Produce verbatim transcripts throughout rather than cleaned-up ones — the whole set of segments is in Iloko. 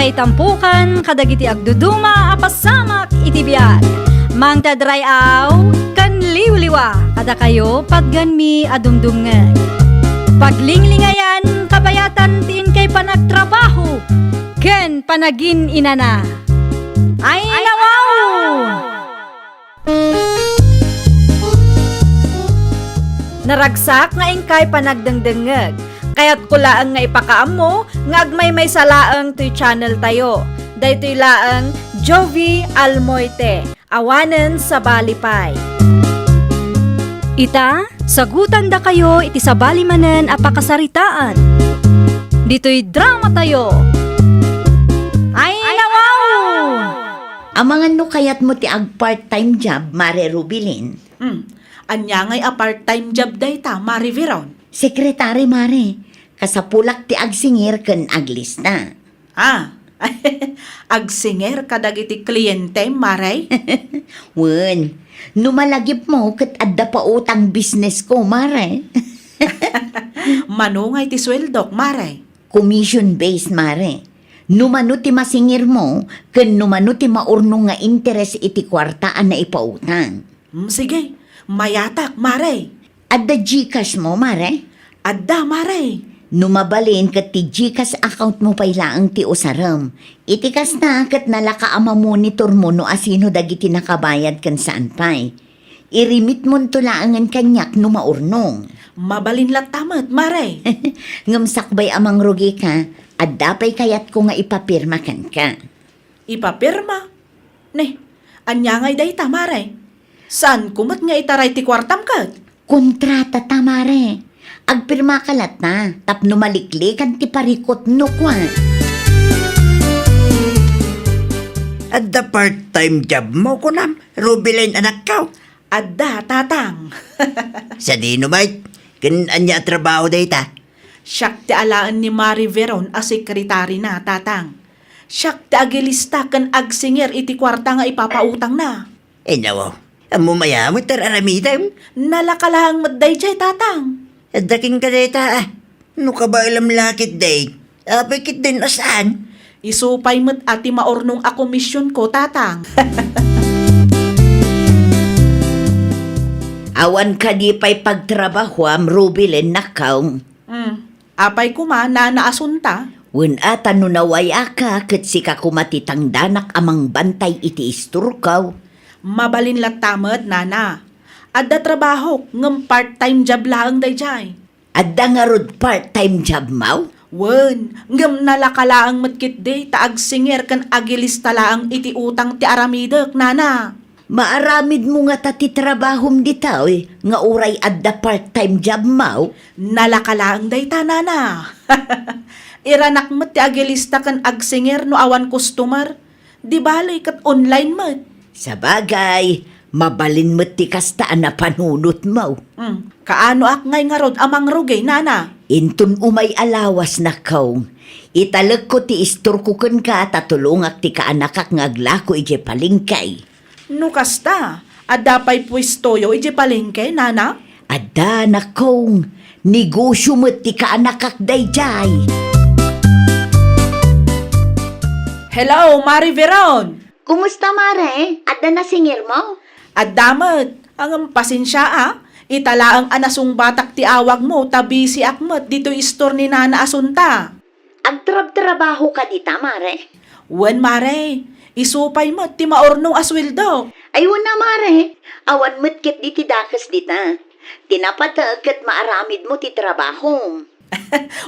Itampukan kadagiti agduduma a pasamak iti biag. Mangted ray-aw ken liwliwa kadakayo patganmi a dumdumngeg. Paglinglingayan kabayatan ti inkay panagtrabaho ken panagin-inana. Ay, nawaw! Naragsak nga inkay panagdengdengngeg. Kayatko laeng nga ipakaammo nga agmaymaysa laeng toy channel tayo. Daytoy laeng Jovie Almoite, awanen sabali pay. Ita, sagutandakayo iti sabali manen a pakasaritaan. Ditoy drama tayo. Ay, nawaw! Amangan no kayatmo ti ag-part-time job, Mare Rubilin? Hmm. Ania ngay a part-time job dayta, Mare Veron? Secretary, Mare. Kasapulak ti agsingir ken aglista. Ah, agsingir kadagiti kliente, Mare? Wen, no malagipmo ket adda pautang business ko, Mare. Mano ngay ti sueldok, Mare? Commission based, Mare. No mano ti masingirmo, ken no mano ti maurnong nga interes iti kuarta a naipautang. Mm, sige, mayatak, Mare. Adda GCash mo, Mare? Adda, Mare. No mabalin, ket ti GCash account mo pay laeng ti usarem. Iti kasta, ket nalaka a mamonitor mo no asino dagiti nakabayad ken saan pay. Irimitmonto laengen kaniak no maurnong. Mabalin latta met, Mare. Ngem sakbay a mangrugika, adda pay kayatko nga ipapirma kenka. Ipapirma? Ne, ania ngay dayta, Mare? Saanko met nga itaray ti kuartam ket? Kontrata ta, Mare. Agpirmaka latta tapno maliklikan ti parikutno, kua. Adda part-time job mo, kunam, Rubilin, anakko? Adda, Tatang. Sadino met? Ken ania a trabaho dayta? Siak ti alaen ni Mare Veron a sekretarina, Tatang. Siak ti agilista ken agsingir iti kuarta nga ipapautangna. Inaw, ammo mayat met ti ar-aramidem? Nalaka laeng met daydiay, Tatang. Adda kenka dayta, a. No kabaelam la ketdi, apay ketdin a saan? Isu pay met a ti maurnong a komisionko, Tatang. Awan kadi pay pagtrabahoam, Rubilin, nakkaw? Hmm. Apay koma, Nana Asunta? Wen a, ta no naway-aka, ket sika koma ti tangdanak a mangbantay iti istorko. Mabalin latta met, Nana. Adda trabahok, ngem part-time job laeng daydiay. Adda ngarud part-time job maw? Wen, ngem nalaka laeng met ketdi ta agsingir ken agilista laeng iti utang ti aramidek, Nana. Maaramidmo ngata ti trabahom ditoy nga uray adda part-time job maw? Nalaka laeng dayta, Nana. Iranak met ti agilista ken agsingir no awan customer. Di bale, ket online met. Sabagay, mabalin met ti kasta a napanunotmo. Hmm, kaanoak ngay ngarud a mangrugi, Nana? Inton umay a lawas, nakkaw, italekko ti istorko kenka ta tulongak ti kaanakak nga aglako idiay palengke. No kasta, adda pay puestoyo idiay palengke, Nana? Adda, nakkaw. Negosio met ti kaanakak daydiay. Hello, Mare Veron! Kumusta, Mare? Adda nasingirmo? Adda met. Ngem pasensia, a. Ita laeng a nasungbatak ti awagmo ta bisiak met ditoy istor ni Nana Asunta. Agtrabtrabaho ka dita, Mare? Wen, Mare. Isu pay met ti maurnong a sueldo. Ay, wen a, Mare. Awan met ketdi ti dakes dita. Ti napatek ket maaramidmo ti trabahom.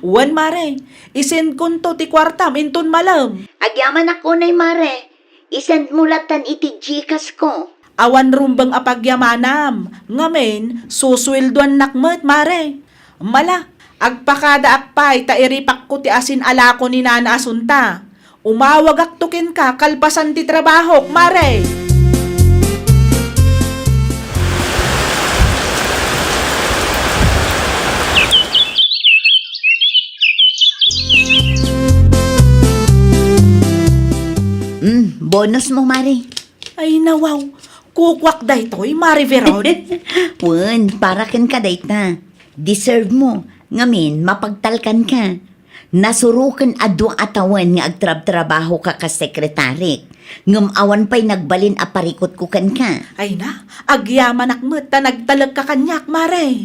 Wen, Mare. Isendkonto ti kuartam inton malem. Agyamanak unay, Mare. Isendmo lattan iti GCash ko. Awan rumbeng a pagyamanam, ngamin, susueldoannak met, Mare. Mala, agpakadaak pay ta iripakko ti asin a lako ni Nana Asunta. Umawagakto kenka kalpasan ti trabahok, Mare. Mm, bonus mo, Mare. Ay, nawaw. Kukuak daytoy, Mare Veron. Wen, para kenka dayta. Deserve mo. Ngamin, mapagtalkan ka. Nasuroken a dua a tawen nga agtrabtrabahoka kas sekretarik, ngem awan pay nagbalin a parikutko kenka. Ay na, agyamanak met ta nagtalekka kaniak, Mare.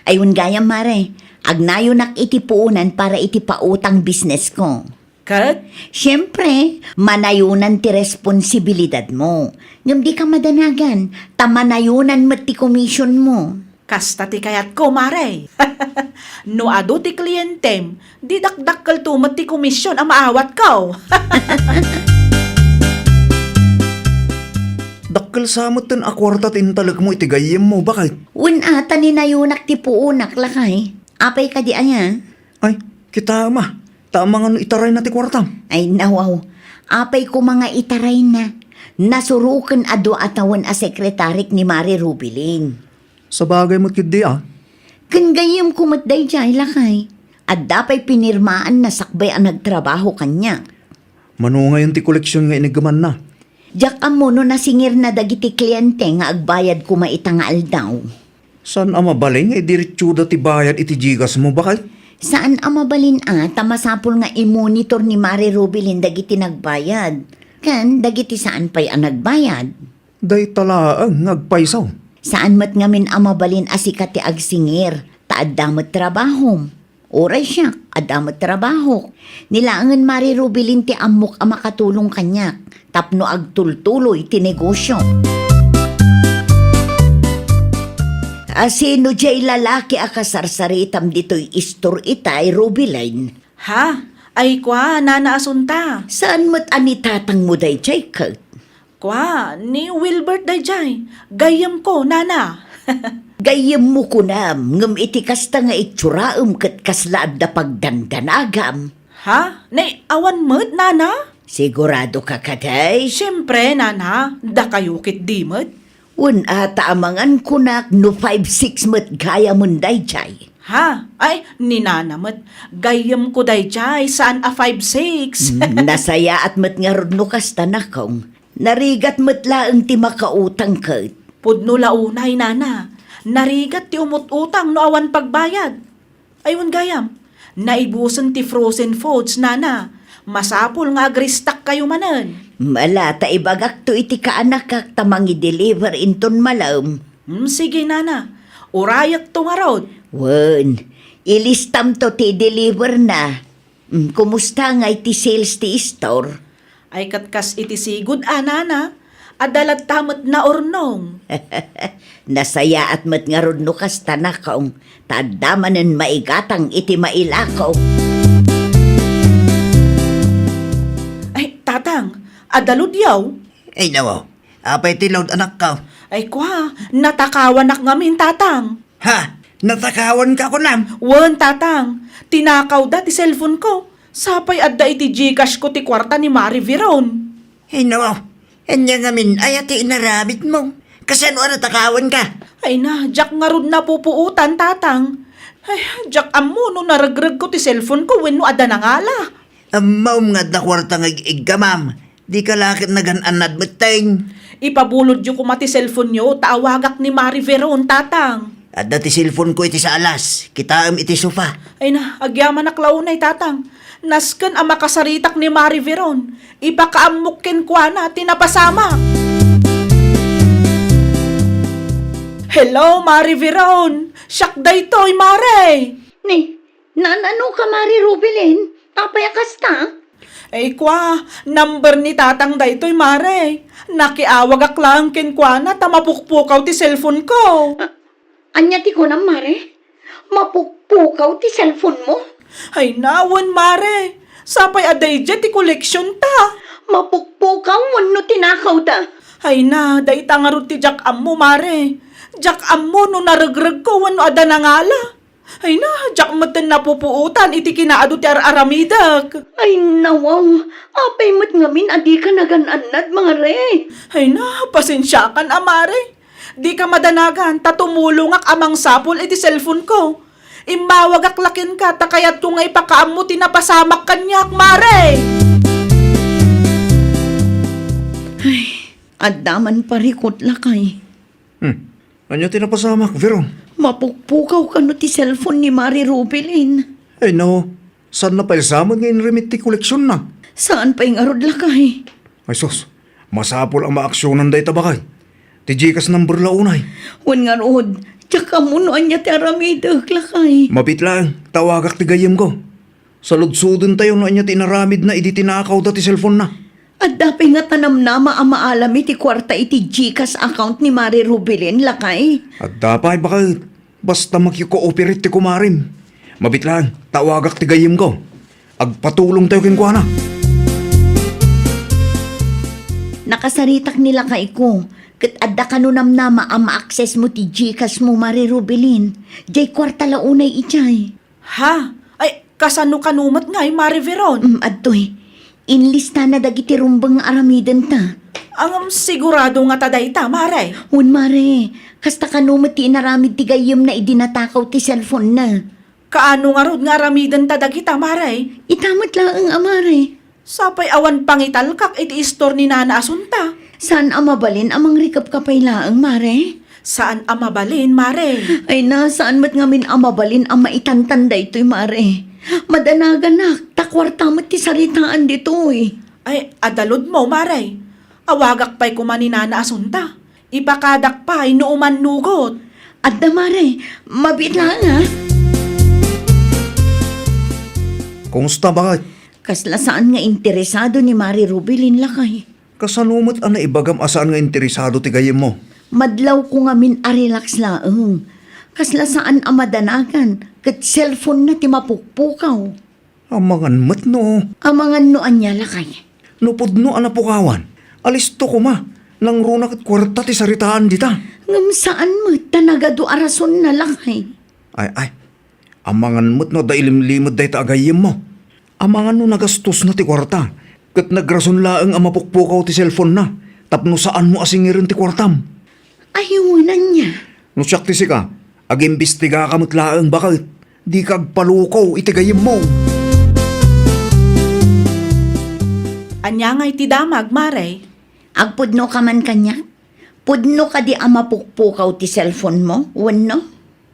Ay, wen gayam, Mare, agnayonak iti puonan para iti pautang businessko. Ket? Siempre, manayonan ti responsibilidadmo. Ngem dika madanagan, ta manayonan met ti komisionmo. Kasta ti kayatko, Mare. No adu ti klientem, di dakdakkelto met ti komision a maawatko. Dakkel sa metten a kuarta ti intalekmo iti gayyemmo, baket? Wen a, ta ninayonak ti puonak, lakay. Apay kadi aya? Ay, kitaem a, ta amangan no itarayna ti kuartam. Ay, nawaw. Apay koma nga itarayna? Nasuroken a dua a tawen a sekretarik ni Mare Rubilin. Sabagay met ketdi a. Ken gayyemko met daydiay, lakay. Adda pay pinirmaanna sakbay a nagtrabaho kaniak. Mano ngayon ti koleksion nga iniggemanna? Diak ammo no nasingirna dagiti kliente nga agbayad koma ita nga aldaw. Saan a mabalin nga idiretsoda ti bayad iti GCash mo, baket? Saan a mabalin a, ta masapul nga imonitor ni Mare Rubilin dagiti nagbayad ken dagiti saan pay a nagbayad. Dayta laeng nga agpayso. Saan met ngamin a mabalin a sika ti agsingir, ta adda met trabahom. Uray siak, adda met trabahok. Ni laengen Mare Rubilin ti ammok a makatulong kaniak tapno agtultuloy ti negosio. A, sino diay lalaki a kasarsaritam ditoy istor itay, Rubilin? Ha? Ay kua, Nana Asunta. Saan met a ni tatangmo daydiay ket? Kua, ni Wilbert daydiay. Gayyemko, Nana. Gayyemmo kunam, ngem iti kasta nga itsoraem ket kasla adda pagdandanagam. Ha? Nay, awan met, Nana? Siguradoka kadi? Siempre, Nana. Dakayo ketdi met. Wen a, ta amangan kunak no five six met gayamen daydiay. Ha? Ay, ni Nana met. Gayyemko daydiay, saan a five six. Mm, nasayaat met ngarud no kasta, nakong. Narigat met laeng ti makautang ket. Pudno la unay, Nana. Narigat ti umut-utang no awan pagbayad. Ay, wen gayam, naibusen ti frozen foods, Nana. Masapul nga agristakkayo manen. Mala, ta ibagakto iti kaanakak ta mangi-deliver inton malem. Hmm, sige, Nana. Urayekto ngarud. Wen, ilistamto ti deliver na. Mm, kumusta ngay ti sales ti istor? Ay, ket kas iti sigud a, Nana, adda latta met naurnong. Nasayaat met ngarud no kasta, nakong, ta adda manen maigatang iti mailako. Ay, Tatang, adda load yaw? Ay, nawaw. Apay ti load, anakko? Ay, kua, natakawanak ngamin, Tatang. Ha? Natakawanka kunam? Wen, Tatang. Tinakawda ti cellphone ko. Sapay adda iti GCash ko ti kuarta ni Mari Veron. Ay, nawaw. Ania ngamin aya ti inaramidmo? Kasano a natakawanka? Ay na, diak ngarud napupuotan, Tatang. Ay, diak ammo no naregregko ti cellphone ko wenno adda nangala. Ammom nga adda kuarta nga ig-iggamam. Dika la ket nagan-annad metten. Ipabulodyo koma ti cellphone-yo ta awagak ni Mari Veron, Tatang. Adda ti cellphone ko iti saalas. Kitaem iti sofa. Ay na, agyamanak la unay, Tatang. Nasken a makasaritak ni Mari Veron. Ipakaammok kenkuana ti napasamak. Hello, Mari Veron. Siak daytoy, Mare. Ni, naan-ano ka, Mari Rubilin? Apay a kasta? Ay, kua, number ni Tatang daytoy, Mare. Nakiawagak laeng kenkuana ta mapukpukaw ti cellphone ko. Ah, ania ti kunam, Mare? Mapukpukaw ti cellphone mo? Ay, nawen, Mare. Sapay a daydiay ti koleksion ta. Mapukpukaw wenno tinakawda? Ay na, dayta ngarud ti diak ammo, Mare. Diak ammo no naregregko wenno adda nangala. Ay na, diak metten napupuotan iti kinaadu ti ar-aramidek. Ay, nawaw, apay met ngamin a dika nagan-annad, Mare? Ay na, pasensiakan a, Mare. Dika madanagan ta tumulongak a mangsapul iti cellphone ko. Immawagak la kenka ta kayatko nga ipakaammo ti napasamak kaniak, Mare! Ay, adda man parikut, lakay. Hmm. Ania ti napasamak, Veron? Mapukpukaw kano ti cellphone ni Mari Rubilin? Ay, no. Saanna pay sa met nga inrimit ti koleksionna? Saan pay ngarud, lakay? Ay sus, masapul a maaksionan dayta, bakay. Ti Gcash number la unay. Wen ngarud, diak ammo no ania ti aramidek, lakay. Mabiit laeng, tawagak ti gayyemko. Saludsodentayo no ania ti inaramidna idi tinakawda ti cellphone-na. Adda pay ngata namnama a maalam iti kuarta iti Gcash account ni Mare Rubilin, lakay? Adda pay, bakay. Basta maki-cooperate ti kumarem. Mabiit laeng, tawagak ti gayyemko. Agpatulongtayo kenkuana. Nakasaritak ni lakayko, ket adda kano namnama a ma-access-mo ti Gcash-mo, Mare Rubilin. Diay kuarta la unay idiay. Ha? Ay, kasano kano met ngay, Mare Veron? Mm, adtoy. Inlistana dagiti rumbeng nga aramidenta. Ngem sigurado ngata dayta, Mare? Wen, Mare. Kasta kano met ti inaramid ti gayyemna idi natakaw ti cellphone-na. Kaano ngarud nga aramidenta dagita, Mare? Ita met laeng a, Mare. Sapay awan pangitalkak iti istor ni Nana Asunta. Saan a mabalin a mangrikepka pay laeng, Mare? Saan a mabalin, Mare? Ay na, saan met ngamin a mabalin a maitantan daytoy, Mare. Madanaganak, ta kuarta met ti saritaan ditoy. Ay, adda load-mo, Mare. Awagak pay koma ni Nana Asunta. Ipakadak pay no umannugot. Adda, Mare. Mabiit laeng, ha? Kumusta, bakay? Kasla saan nga interesado ni Mare Rubilin, lakay. Kasano met a naibagam a saan nga interesado ti gayyemmo? Madlawko ngamin a relax laeng. Kasla saan a madanagan, ket cellphone-na ti mapukpukaw. Amangan met no. Amangan no ania, lakay? No pudno a napukawan, alisto koma. Nangruna ket kuarta ti saritaan dita. Ngem saan met ta nagadu a rasonna, lakay. Ay, ay. Amangan met no adda ilimlimed dayta a gayyemmo. Amangan no nagastosna ti kuarta, ket nagrason laeng a mapukpukaw ti cellphone-na tapno saanmo a singiren ti kuartam. Ay, wen ania? No siak ti sika, agimbistigaka met laeng, bakay. Dika agpalukaw iti gayyemmo. Ania ngay ti damag, Mare? Agpudnoka man kaniak? Pudno kadi a mapukpukaw ti cellphone-mo, wenno?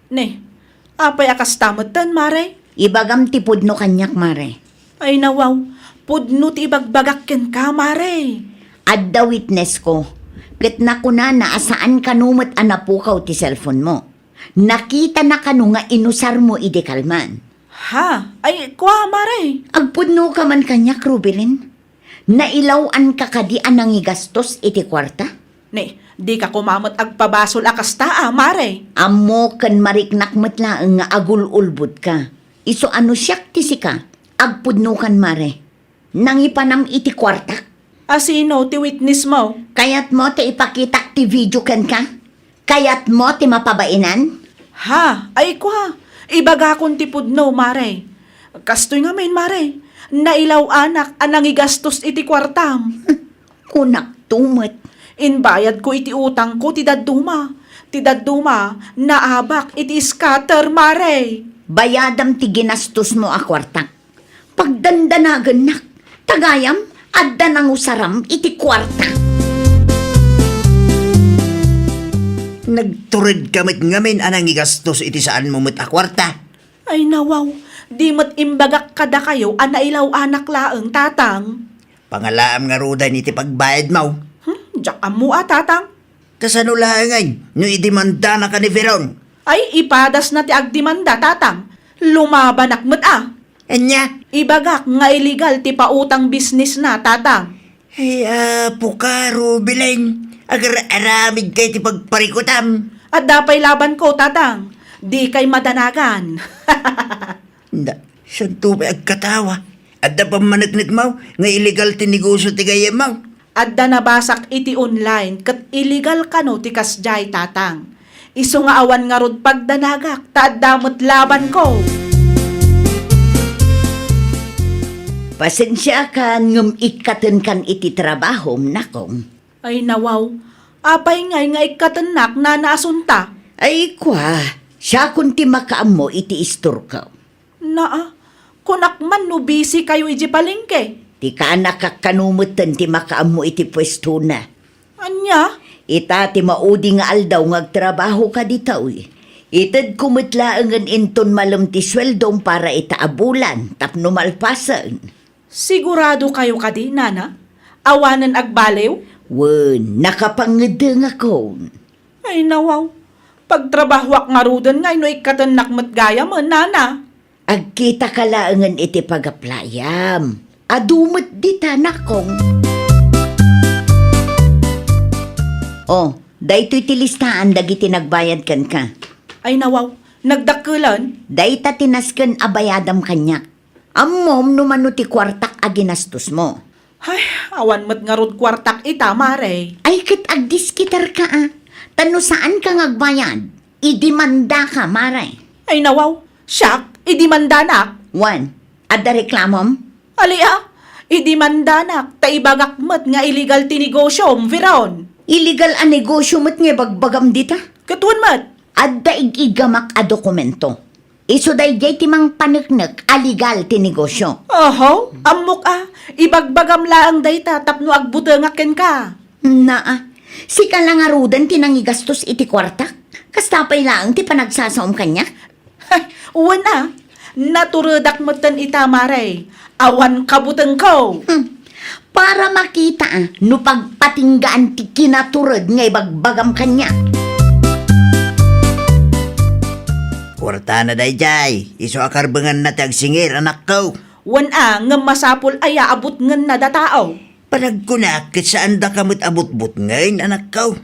Ne, apay a kasta metten, Mare? Ibagam ti pudno kaniak, Mare. Ay, nawaw. Pudno ti ibagbagak kenka, Mare. Adda witness-ko, ket nakunana a saan kano met a napukaw ti cellphone-mo. Nakitana kano nga inusarmo idi kalman. Ha? Ay, kua, Mare. Agpudnoka man kaniak, Rubilin. Nailaw-anka kadi a nangigastos iti kuarta? Ne, dika koma met agpabasol a kasta a, Mare. Ammok ken mariknak met laeng nga agul-ulbodka. Isu a no siak ti sika, agpudnokan, Mare. Nangipanam iti kuartak? A sino ti witness-mo? Kayatmo ti ipakitak ti video kenka? Kayatmo ti mapabainan? Ha? Ay, kua. Ibagakon ti pudno, Mare. Kastoy ngamin, Mare. Nailaw-anak a nangigastos iti kuartam. Kunakto met. Inbayadko iti utangko ti dadduma. Ti dadduma, naabak iti scatter, Mare. Bayadam ti ginastosmo a kuartak. Pagdandanagennak, ta gayam, adda nangusaram iti kuarta. Nagturedka met ngamin a nangigastos iti saanmo met a kuarta. Ay, nawaw, di met imbagak kadakayo a nailaw-anak laeng, Tatang. Pangalaam ngaruden iti pagbayadmo. Hmm, diak ammo a, Tatang. Kasano laengen no idemandanaka ni Veron? Ay, ipadasna ti agdemanda, Tatang. Lumabanak met a. Ania? Ibagak nga illegal ti pautang business-na, Tatang. Ay, apo ka, Rubilin. Agar-aramidka iti pagparikutam. Adda pay labanko, Tatang. Dikay madanagan. Na, santo pay agkatawa. Adda pammaneknekmo nga illegal ti negosyo ti gayyemmo? Adda nabasak iti online ket illegal kano ti kasdiay, Tatang. Isu nga awan ngarud pagdanagak ta adda met labanko. Pasensiakan ngem ikkatenkan iti trabahom, nakong. Ay, nawaw. Apay ngay nga ikkatennak, Nana Asunta? Ay, kua, siakon ti makaammo iti istorko. Naa, kunak man no busy kayo idiay palengke. Ti kaanakak kano metten ti makaammo iti puestona. Ania? Ita ti maudi nga aldaw nga agtrabaho ka ditoy. Itedko met laengen inton malem ti sueldom para ita a bulan tapno malpasen. Siguradokayo kadi, Nana? Awanen agbaliw? Wen, nakapangngedengakon. Ay, nawaw. Pagtrabahoak ngaruden ngay no ikkatennak met gayamen, Nana. Agkitaka laengen iti pagaplayam. Adu met dita, nakong. Oh, daytoy ti listaan dagiti nagbayad kenka. Ay, nawaw. Nagdakkelen? Dayta ti nasken a bayadam kaniak. Ammom no mano ti kuartak a ginastosmo. Ay, awan met ngarud kuartak ita, Mare. Ay, ket agdiskitarka a. Ta no saanka nga agbayad, idimandaka, Mare. Ay, nawaw. Siak, idimandanak? Wen, adda reklamom? Ali a, idimandanak, ta ibagak met nga illegal ti negosiom, Veron. Illegal a negosio met nga ibagbagam dita? Ket wen met. Adda ig-igamak a dokumento. Isu daydiay ti mangpaneknek a legal ti negosio. Oho, ammok a, ibagbagam laeng dayta tapno agbutengak kenka. Naa, sika la ngaruden ti nangigastos iti kuartak? Kasta pay laeng ti panagsasaom kaniak? Wen a, naturedak metten ita, Mare. Awan kabutengko. Hmm. Para makita a no pagpatinggaan ti kinatured nga ibagbagam kaniak. Kuartana daydiay, isu a karbenganna ti agsingir, anakko. Wen a, ngem masapul aya a butngenna datao? Panagkunak ket saandaka met a butbutngen, anakko.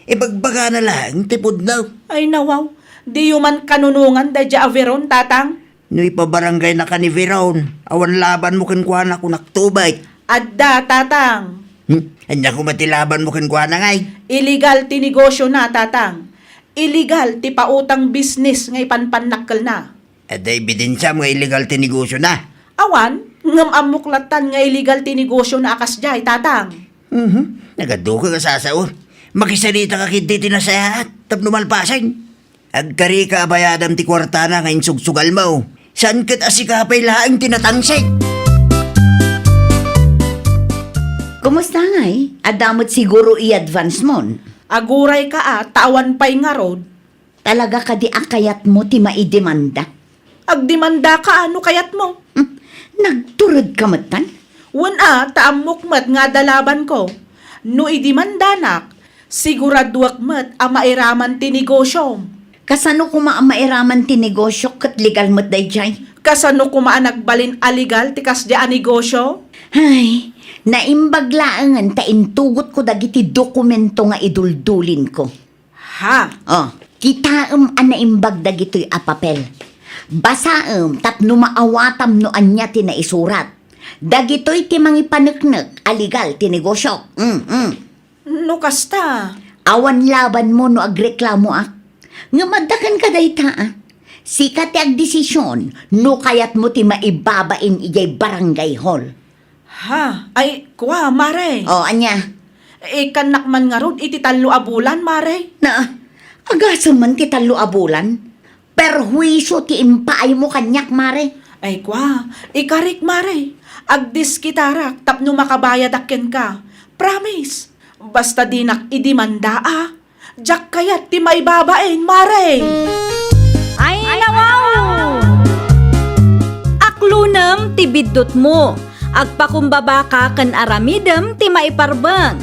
Ibagbagana laeng ti pudno. Ay, nawaw. Diyo man kanunongan daydiay a Veron, Tatang? No ipabaranggaynaka ni Veron, awan labanmo kenkuana, kunakto met. Adda, Tatang. Hmm? Ania koma ti labanmo kenkuana ngay? Illegal ti negosiona, Tatang. Illegal ti pautang business nga ipanpannakkelna. Adda ebidensiam nga illegal ti negosiona? Awan, ngem ammok lattan nga illegal ti negosiona a kasdiay, Tatang. Mhm. Nagaduka nga sasao. Makisalitaka ketdi ti nasayaat tapno malpasen. Agkarika a bayadam ti kuartana nga insugsugalmo. Saan ket a sika pay laeng ti natangsit. Kumusta ngay? Adda met siguro i-advance mon? Agurayka a, ta awan pay ngarud. Talaga kadi a kayatmo ti maidemanda? Agdemandaka a no kayatmo. Hmm, nagturedka metten? Wen a, ta ammok met nga adda labanko. No idemandanak, siguraduek met a mairaman ti negosiom. Kasano koma a mairaman ti negosiok ket legal met daydiay? Kasano koma a nagbalin a legal ti kasdiay a negosio? Ay, naimbag laengen ta intugotko dagiti dokumento nga iduldulinko. Ha? Oh, kitaem a naimbag dagitoy a papel. Basaem tapno maawatam no ania ti naisurat. Dagitoy ti mangipaneknek a legal ti negosio. Mm, mm. No kasta? Awan labanmo no agreklamoak. Ngem adda kenka dayta, a. Sika ti agdesision no kayatmo ti maibabain idiay barangay hall. Ha? Ay, kua, Mare. O, ania? Ikkannak man ngarud iti tallo a bulan, Mare. Na, agasem man ti tallo a bulan? Perhuisio ti impaaymo kaniak, Mare. Ay, kua, ikarik, Mare. Agdiskitarak tapno makabayadak kenka. Promise. Basta dinak idemanda, a. Diak kayat ti maibabain, Mare! Ay, nawaw! Aklunem ti biddutmo. Agpakumbabaka ken aramidem ti maiparbeng.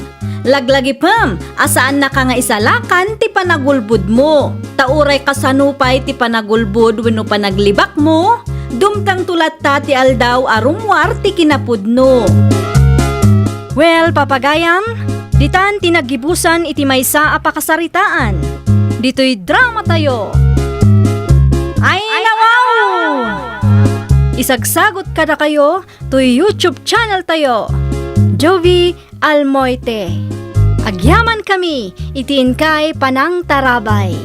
Laglagipem a saannaka nga isalakan ti panagulbodmo. Ta uray kasano pay ti panagulbod wenno panaglibakmo, dumtengto latta ti aldaw a rummuar ti kinapudno. Well, papagayam, ditan ti naggibusan iti maysa a pakasaritaan. Ditoy dramatayo. Ay, nawaw! Isagsagot kadakayo toy YouTube channel tayo, Jovie Almoite. Agyamankami iti inkay panangtarabay.